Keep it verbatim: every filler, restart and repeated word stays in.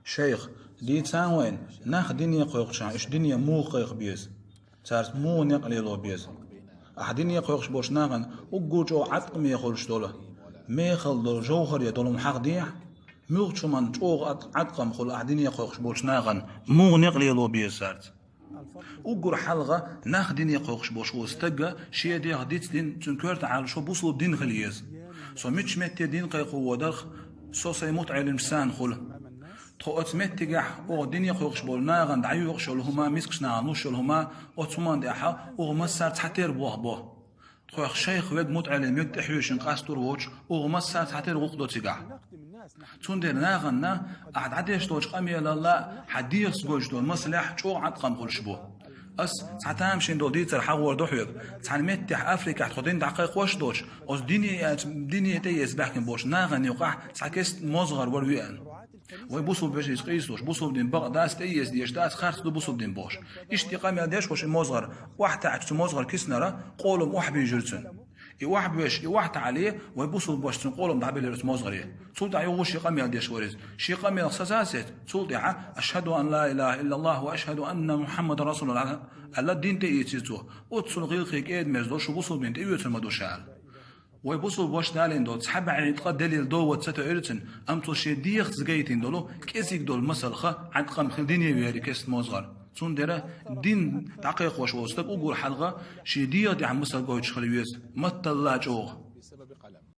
Шайх, дийцан вайн, нах дине кхойкхучахь, уьш дине муха кхайкха беза? Царца муха некъ лело беза? Ахь дине кхойкхуш болчу нахана уггар чӀогӀа Ӏаткъаме хуьлуш долу, мехала долу, жовхӀаре долу хӀума хьахдехьа, муьлххачу хӀуманна чӀогӀа Ӏат-, Ӏаткъам хуьлу ахь дине кхойкхуш болчу нахана муха некъ лело беза царца? Уггар хьалха нах дине кхойкхуш болуш волу стага шен дегӀ дицдина, цуьнан коьрта Ӏалашо бусулба дин хила еза. Со мичча метте дин кхайкхо водарх, со сайн мутаӀеллимаш царна хуьлу. Тхо оцу меттигехь оха дине кхойкхуш болу нахана дӀайоькъуш йолу хӀума, мискачу нахана луш йолу хӀума, оцу хӀуманна тӀехь оха массара цхьатерра бохбо. Тхох шайх верг, мутаӀеллим верг тӀехьоьжуш къастор воцуш, оха массара цхьатерра гӀуллакх до цигахь. Цундела нахана ахь дӀадеш долчу къамелалла хьан дегӀаца гойтуш долу масалехь чӀогӀа Ӏаткъам хуьлуш бу. Ас цхьа тамашийна долу дийцар хьахор ду хьоьга. Цхьана меттехь Африкехь тхо дин дӀакхайкхош долчу, оцу дине, дине тӀеэца баьхкина болчу нахана юкъахь цхьа кеста мозгӀар вара веана. Вай бусулба вежарий къийсалуш, бусулба дин бакъ дац, тӀеэца дезаш дац, харц ду бусулба дин бохуш. Иштта и къамел деш волуш и мозгӀар, охьатаьӀча цу мозгӀар киснара къолам охьабийжира цуьнан. И охьабеш, и охьатаӀале, вай бусулба вашас цуьнан къолам дӀабелира оцу мозгӀаре. Цул тӀаьхьа юха шен къамел деш вара иза. Шен къамелах сацацетта, цул тӀаьхьа «Ашхаду ан ла илаха иллаллах ва ашхаду анна Мухаммадан расулуллах» аьлла, дин тӀеийцира цо. Оццул гӀиллакхе, кӀеда-мерза долуш ву бусулба дин тӀеоьцур ма ду ша аьлла. Вай бусулба ваша далийна долу цхьа бӀе ткъа делил довац ца тоьира цуьнан, амма цо шен дегӀаца гайтина долу кӀезиг долу масалха Ӏаткъам хила дине веара и кеста мозгӀар. Цундела дин дӀакхайкхош волу стаг уггар хьалха шен дегӀан тӀехь масал гойтуш хила веза, матталла чӀогӀа.